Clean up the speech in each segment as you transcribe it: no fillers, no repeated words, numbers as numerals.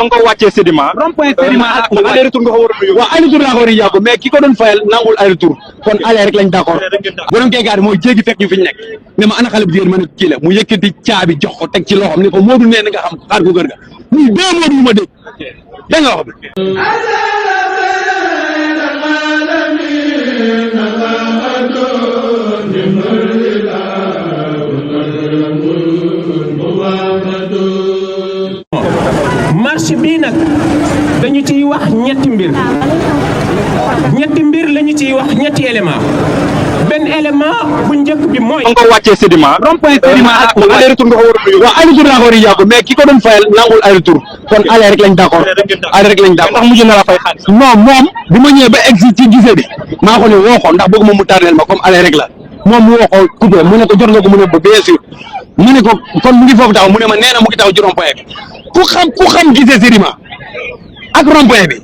ba nga ko wàccee sédiment. rond-point sédiment aller retour nga ko war a nuyu. waaw aller retour laa ko war a yàgg mais ki ko doon fayal nangul aller retour kon aller rek lañ d'accord borom keekaar mooy jéggi fekk ñu fi ñu nekk ne ma ana xale bu jigéen ma ne kii la mu yëkkati caabi jox ko teg ci loxoom ne ko Modou nee na nga xam xaar ko kër ga muy deux Modou yu ma dégg dégg nga wax bi marche bii nag dañu ciy wax ñetti mbir lañu ciy wax ñetti élément benn élément bu njëkk bi mooy. ba nga ko wàccee sédiment. rond-point sédiment aller retour nga ko war a nuyu. waaw aller retour laa ko war a yàgg mais ki ko doon fayal nangul aller retour kon aller rek lañ d'accord aller rek lañ d'accord ndax mujj na la fay xaalis. non moom bi ma ñëwee ba egsi ci gisee bi maa ko ne woo ko ndax bëgg moom mu tardeel ma comme aller rek la moom mu woo ko coupé mu ne ko jot nga ko mu ne ba bien sûr mu ne ko kon mu ngi foofu taxaw mu ne ma nee na mu ngi taxaw ci rond-point bi ku xam gisee sédiment ak rond-point bi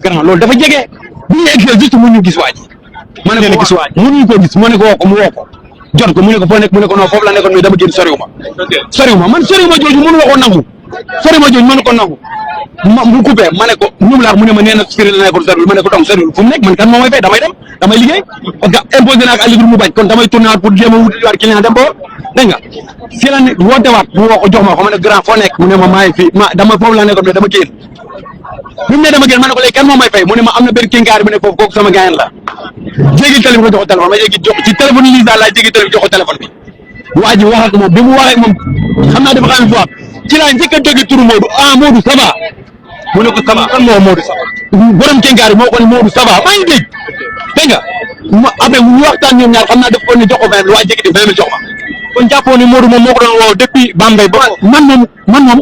grand loolu dafa jege bu ñu egsee juste mu ñu gis waa ji ma ne ko mënuñu ko gis ma ne ko woo ko mu woo ko jot ko mu ne ko foo nekk mu ne ko non foofu la nekkoon mais dama génn soriwuma man soriwuma jooju mënu la ko nangu soriwuma jooju mënu ko nangu ma mu coupé ma ne ko ñum laax mu ne ma nee na sori la nekkoon soriwul ma ne ko donc soriwul fu mu nekk man kan moo may fay damay dem damay liggéey parce que imposé naa ak Aliou mu bañ kon damay tourné waat pour jéem a wuti waat client dem ba dégg nga si la ne woote waat mu woo ko jox ma ko ma ne grand foo nekk mu ne ma maay fii dama foofu la nekkoon mais dama génn bi mu ne dama génn ma ne ko léegi kan moo may fay mu ne ma am na benn kinkaar bi ne foofu kooku sama gaayan la jéggi téléphone jox ko téléphone ma jéggi jox ci téléphone yi Lisa laa jéggi téléphone jox ko téléphone bi waa ji wax ak moom bi mu wax ak moom xam naa dafa xam fois ci laa njëkk a dégg turu Modou Modou ça va mu ne ko ça va kan moo Modou ça va borom kinkaar bi moo ko ne Modou ça va maa ngi dégg dégg nga ma après ñu waxtaan ñoom ñaar xam naa daf ko ne jox ko 20 waa jéggi di 20 jox ma kon jàppoo ne Modou moom moo ko doon woo depuis Bambey ba man moom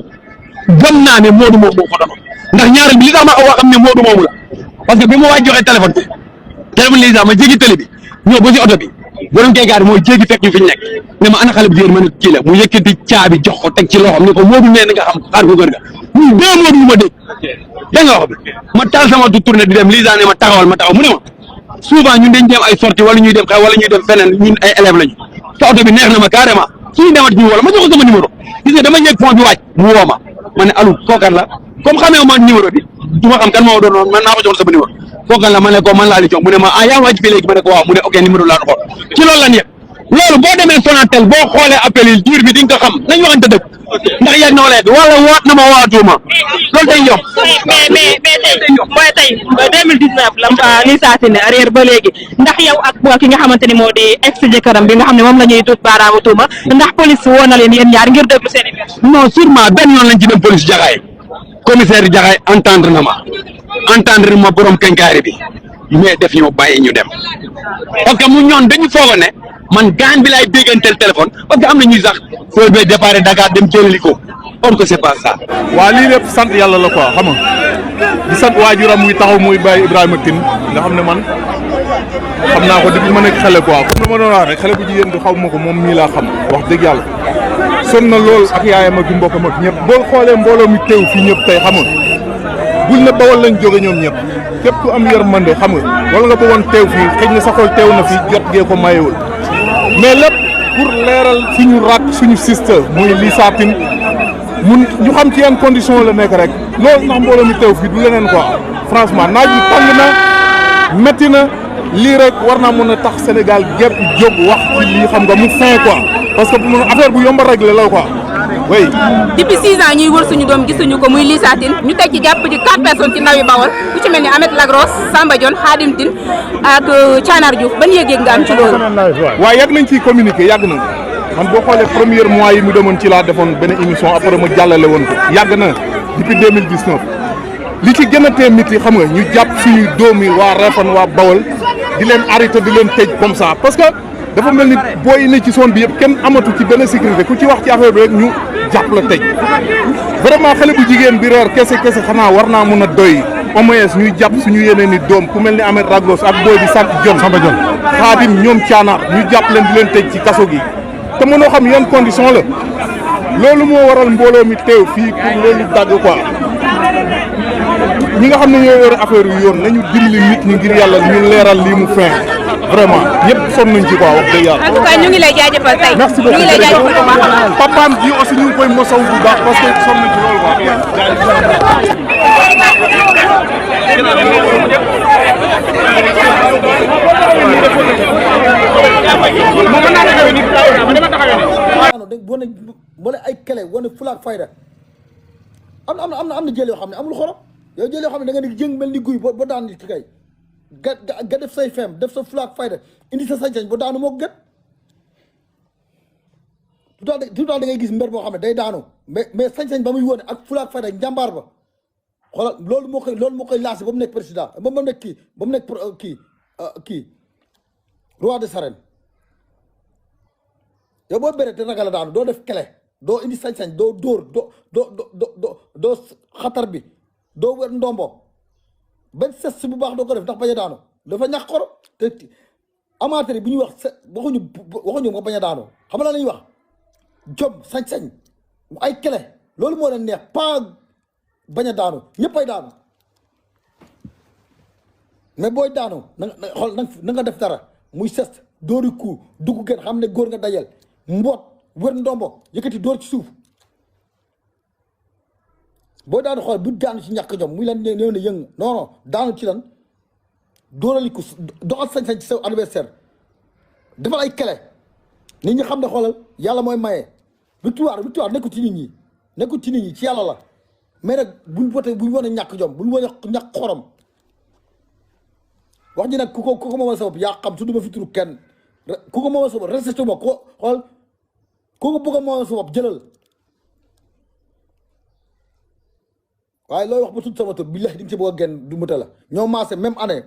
gëm naa ne Modou moom moo ko doon ndax ñaareel bi li tax ma wax xam ne Modou moomu la parce que bi ma waaj joxee téléphone Lisa ma jéggi télé bi ñëw ba si oto bi borom keekaar bi mooy jéggi fekk ñu fi ñu nekk ne ma ana xale bu jigéen ma ne kii la mu yëkkati caabi jox ko teg ci loxoom ne ko Modou nee na nga xam xaar ko kër ga muy deux Modou yu ma dégg dégg nga wax bi ma taal sama du tourné di dem Lisa ne ma taxawal ma taxaw mu ne ma souvent ñun dañ dem ay sortie wala ñuy dem xew wala ñuy dem feneen ñun ay élèves lañu sa oto bi neex na ma carrément suñu demat ñu wala ma jox ko sama numéro gis nga dama ñëg fond bi wàcc mu woo ma ne allo kookan la comme xamee ma numéro bi du ma xam kan moo doon noonu man naa ko jox sama numéro kookan la ma ne ko man laa li jox mu ne ma yaa wàcc fii léegi ma ne ko waaw mu ne ok numéro laa xool ci loolu la ñu yegg loolu boo demee Sonatel boo xoolee appel yi diir bi di nga ko xam nañ waxante dëgg ndax yegg na wala yegg wala waat na ma waatuma loolu day yomb. mais tey 2019 la Lisa Tine arrière ba léegi ndax yow ak ki nga xamante ni moo di ex jëkkëram bi nga xam ne moom la ñuy tuut baaraamu tuuma ndax police woo na leen yéen ñaar ngir déglu seen i non sûrement benn yoon lañ ci dem police Jaxaay commissaire Jaxaay entendre ma borom kenkaari bi mais def ñu bàyyi ñu dem parce que mu ñoon dañu foogoon ne man gaan bi laay dégganteel téléphone parce que am na ñuy sax foo bay départ Dakar dem jëlali ko or que c'est pas ça. waa lii lépp sant yàlla la quoi xam nga di sant waajuram muy taxaw muy Baye Ibrahima Tine nga xam ne man xam naa ko depuis ma nekk xale quoi comme ma doon wax rek xale bu jigéen bi xaw ma ko moom mii laa xam wax dëgg yàlla sonn na lool ak yaayam ak mbokkam ak ñëpp boo xoolee mbooloo mi teew fii ñëpp tey xam nga bul na Bawol lañ jóge ñoom ñëpp képp ku am yërmande xam nga wala nga bëggoon teew fii xëy na sa xol teew na fi jot gee ko mayewul mais lépp pour leeral suñu rak suñu sister muy Lisa Tine mun ñu xam ci yan condition la nekk rek loolu ndax mbooloo mi teew fii du leneen quoi franchement naaj bi tàng na métti na lii rek war naa mën a tax Sénégal gépp jóg wax ci lii xam nga mu fin quoi parce que affaire bu yomb a réglé la quoi oui. depuis 6 ans ñuy wër suñu doom gisuñu ko muy Lisa Tine ñu teg ci jàpp ci 4 personnes ci ndaw yi Bawol ku ci mel ni Ahmed Lagros Samba Dione Khadim Tine ak Thianar Diouf ban yëg-yëg nga am ci loolu. waaw yàgg nañ ciy communiqué yàgg na man boo xoolee premier mois yi mu demoon ci laa defoon benn émission après ma jàllale woon ko yàgg na depuis 2019 li ci gën a tee métti xam nga ñu jàpp suñuy doom yi waa Refane waa Bawol di leen arrêté di leen tëj comme ça parce que dafa mel ni booy yi ne ci zone bi yëpp kenn amatu ci benn sécurité ku ci wax ci affaire bi rek ñu jàpp la tëj vraiment xale bu jigéen bi reer kese xanaa war naa mën a doy au moins ñuy jàpp suñu yeneen i doom ku mel ni Ahmed Raglos ak booy bi sant Dione Samba Dione Khadim ñoom Thianar ñu jàpp leen di leen tëj ci kaso gi te mënoo xam yan condition la loolu moo waral mbooloo mi teew fii pour loolu dagg quoi ñi nga xam ne ñoo yore affaire yu yoon nañu dimbali nit ñi ngir yàlla ñu leeral lii mu fin vraiment ñëpp sonn nañ ci quoi wax dëgg yàlla. en tout cas ñu ngi lay jaajëfal tey. merci beaucoup ñu ngi lay jaajëfal bu baax a baax. papaam ji aussi ñu ngi koy mosaw bu baax parce que sonn nañ ci loolu quoi. boo ne ay kele wane fulaak fayda am na jël yoo xam ne amul xorom yow jël yoo xam ne da nga ne jëng mel ni guy ba daan nit ki kay ga def say fem def sa fulaak fayda indi sa sañ-sañ ba daanu moo ko gën tout da ngay gis mbir boo xam ne day daanu mais sañ-sañ ba muy wone ak fulaak fayda njàmbaar ba xoolal loolu moo koy lancé ba mu nekk président ba mu nekk kii roi des arènes yow boo béré te ragal a daanu doo def kele doo indi sañ-sañ doo dóor doo xatar bi doo wër ndombo benn ses bu baax doo ko def ndax bañ a daanu dafa ñàkk xoro te amateur bi ñuy wax waxuñu nga bañ a daanu xam nga la ñuy wax jom sañ-sañ ay kele loolu moo leen neex pas bañ a daanu ñëppay daanu mais booy daanu na nga def dara muy ses dóori ku dugg gën xam ne góor nga dajal mboot wër ndombo yëkkati dóor ci suuf boo daanu xool bu daanu ci ñàkk jom muy lan néew ne yëng non daanu ci lan dóoraliku doxal sañ-sañ ci sa adversaire defal ay kele nit ñi xam ne xoolal yàlla mooy maye victoire nekkul ci nit ñi ci yàlla la mais nag buñ wane ñàkk jom buñ wane ñàkk xorom wax ji nag ku ko moomal sa bopp yaa xam su duma fi turu kenn ku ko moomal sa bopp respecté ma ko xool ku ko bëgg a moomal sa bopp jëlal waaye looy wax ba tudd sama tur billahi di nga ci bëgg a génn du muta la ñoo maase même année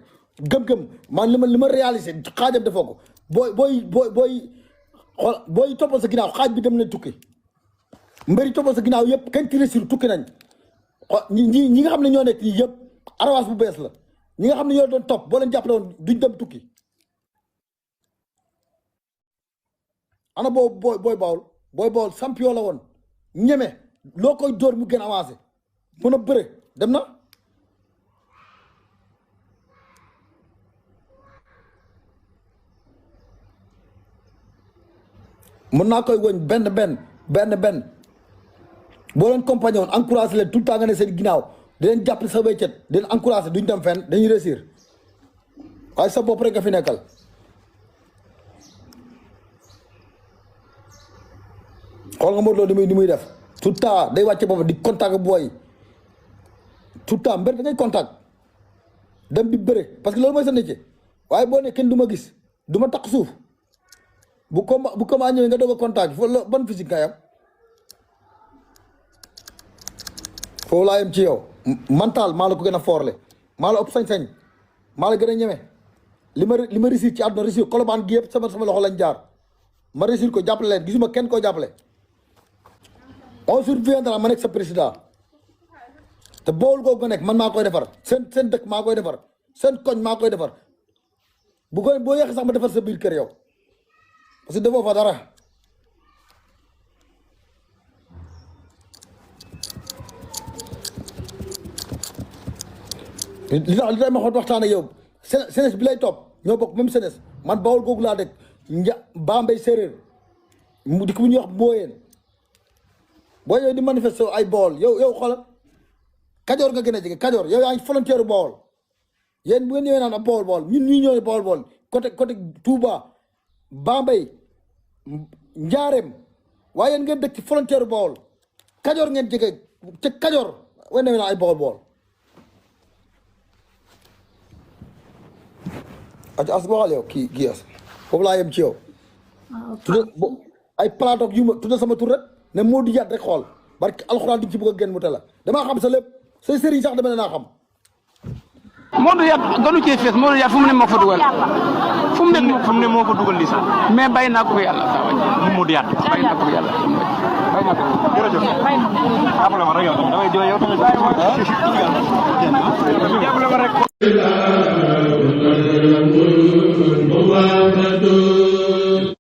gëm-gëm man li ma réalisé xaajam defoo ko booy toppal sa ginnaaw xaaj bi dem nañ tukki mbëri toppal sa ginnaaw yëpp kenn ci réussir tukki nañ ñi nga xam ne ñoo nekk ñii yëpp arawaas bu bees la ñi nga xam ne ñoo doon topp boo leen jàppale woon duñ dem tukki ana booy bawol champion la woon ñeme loo koy dóor mu gën avancé mën a bëre dem na mën naa koy woñ benn boo leen compagnie woon encouragé leen tout le temps nga ne seen ginnaaw di leen jàppale sa wéccet di leen encouragé duñ dem fenn dañuy réussir waaye sa bopp rek nga fi nekkal xool nga Modou Lo ni muy def tout le temps day wàcce boppam di contact booy tout le temps mbër da ngay contact dem di bëre parce que loolu mooy sa métier waaye boo ne kenn du ma gis du ma takk suuf bu combat ñëwee nga doog a contact ban physique nga yam foofu laa yem ci yow mental maa la ko gën a foorle maa la ëpp sañ-sañ maa la gën a ñeme li ma réussir ci àdduna réussir Colobane gi yëpp sama loxo lañ jaar ma réussir ko jàppale leen gisuma kenn koo jàppale on surviendra ma nekk sa président te bool googu nga nekk man maa koy defar seen dëkk maa koy defar seen koñ maa koy defar boo yeexee sax ma defar sa biir kër yow parce que defoo fa dara li tax ma xool waxtaan ak yow senes bi lay topp ñoo bokk même senes man bawol googu laa dëkk Bambey séeréer mu dikk bu ñuy wax mbooyeen boo ñëwee di manifesté ay bawol yow xoolal kajoor nga gën a jege kajoor yow yaa ngi volontaire bawol yéen bu ngeen ñëwee naan ab bawol ñun ñii ñëwee bawol côté Touba Bambey Njaareem waaye yéen ngeen dëkk ci volontaire bawol kajoor ngeen jege ca kajoor way ñëwee naan ay bawol as waxal yow kii as foofu laa yem ci yow tudde ay plateau yu ma tudde sama tur rek ne moo di yaat rek xool barke alxuraan di ci bëgg a génn mu te la damaa xam sa lépp say sëriñ sax dama ne naa xam Modou Yat gënu cee fees Modou Yat fu mu ne moo fa dugal fu mu ne moo fa dugal lii sax mais bàyyi naa ko ko yàlla saa waay mu Modou Yat bàyyi naa ko ko yàlla bàyyi naa ko jërëjëf après ma rek yow damay jooy yow tamit